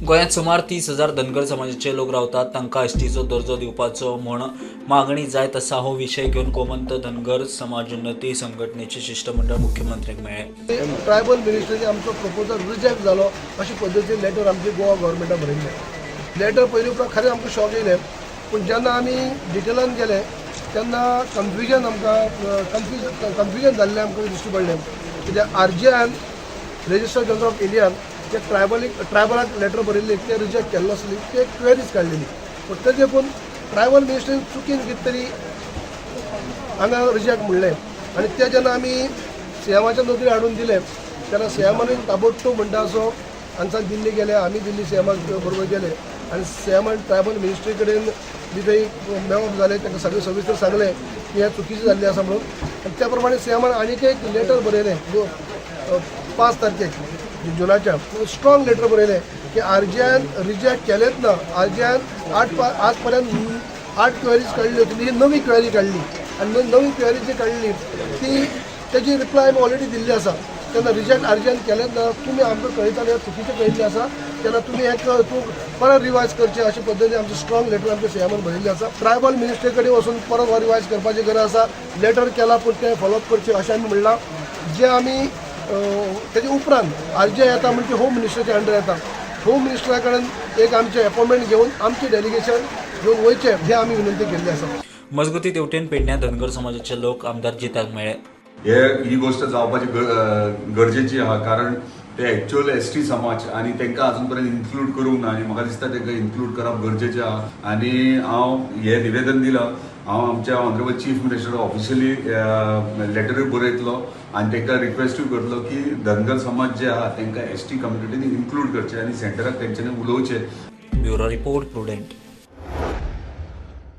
गोंयांत सुमार 30,000 धनगर समाजाचे लोक रावतात. तांकां एसटीचो दर्जो दिवपाचो म्हूण मागणी जायत आसा. हो विशय घेवन गोमंत धनगर समाजोन्नती संघटनेचे शिष्टमंडळ मुख्यमंत्र्यांक मेळ्ळें. ट्रायबल मिनिस्ट्रीने आमचो प्रपोजल रिजेक्ट जालो अशी पद्दतीन लेटर आमची गोवा गव्हर्मेंटाक बरयल्लें. लेटर पयलीं उपरांत खरें आमकां शॉक येयलें, पूण जेन्ना आमी डिटेलान गेले तेन्ना कन्फ्युजन आमकां कन्फ्युजन जाल्लें आमकां दिश्टी पडलें. कित्याक आरजीआयन, रजिस्टर जनरल ऑफ इंडियान ते ट्रायबलाक लेटर बरयल्ली ते रिजेक्ट केल्लो आसली, ते क्वेरीज काडलेली. पूण ते देखून ट्रायबल मिनिस्ट्रीन चुकीन कितें तरी हांगा रिजेक्ट म्हणलें आनी ते जेन्ना आमी सीएमाच्या नदरेक हाडून दिलें तेन्ना सीएमान ताबडतोब म्हणटा असो हांगसान दिल्ली गेले. आमी दिल्ली सीएमा बरोबर गेले आनी सीएमान ट्रायबल मिनिस्ट्री कडेन बी थंय मेळप जालें. तांकां सगळें सविस्तर सांगलें की हें चुकीचें जाल्लें आसा म्हणून. आनी त्या प्रमाणे सीएमान आनीक एक लेटर बरयलें 5 तारखेक जुनाच्या, स्ट्रॉंग लेटर बरयलें की आरजीआयन रिजेक्ट केलेंच ना. आरजीआयन आठ आज पर्यंत 8 क्वेरीज काडल्यो, ही नवी क्वेरी काडली आनी नवी क्वेरी जी काडली ती तेजी रिप्लाय आमी ऑलरेडी दिल्ली आसा. तेन्ना रिजेक्ट आरजीआयन केलेंच ना, तुमी आमकां कळयताले चुकीचें कळयल्लें आसा, तेन्ना तुमी हें तूं परत रिवायज करचें अशे पद्दतीन आमचें स्ट्रॉंग लेटर आमच्या सीएमान बरयल्लें आसा. ट्रायबल मिनिस्ट्री कडेन वचून परत हो रिवायज करपाची गरज आसा. लेटर केला पूण तें फॉलोअप करचें अशें आमी म्हणलां. जे आमी तेजे उपरांत आरजीआय येता म्हणजे होम मिनिस्टराच्या अंडर येता. होम मिनिस्टरा कडेन एक आमचें एपॉयंटमेंट घेवन आमचें डेलिगेशन घेवन वयचें हें आमी विनंती केल्ली आसा. मजगतीं, तेवटेन पेडण्या धनगर समाजाचे लोक आमदार जिताक मेळ्ळे. हे ही गोष्ट जावपाची गरजेची आहा, कारण ते एक्चुअल एसटी समाज आनी तांकां अजून पर्यंत इन्क्लूड करूंक ना आनी म्हाका दिसता तांकां इन्क्लूड करप गरजेचें आहा. आनी हांव हें निवेदन दिलां, हांव आमच्या ऑनरेबल चीफ मिनिस्टर ऑफिशियली लेटरूय बरयतलो आनी तांकां रिक्वेस्टूय करतलो की धनगर समाज जे आहा तांकां एसटी कम्युनिटीन इन्क्लूड करचे आनी सेंटराक तेंच्यांनी उलोवचें. Bureau report, prudent.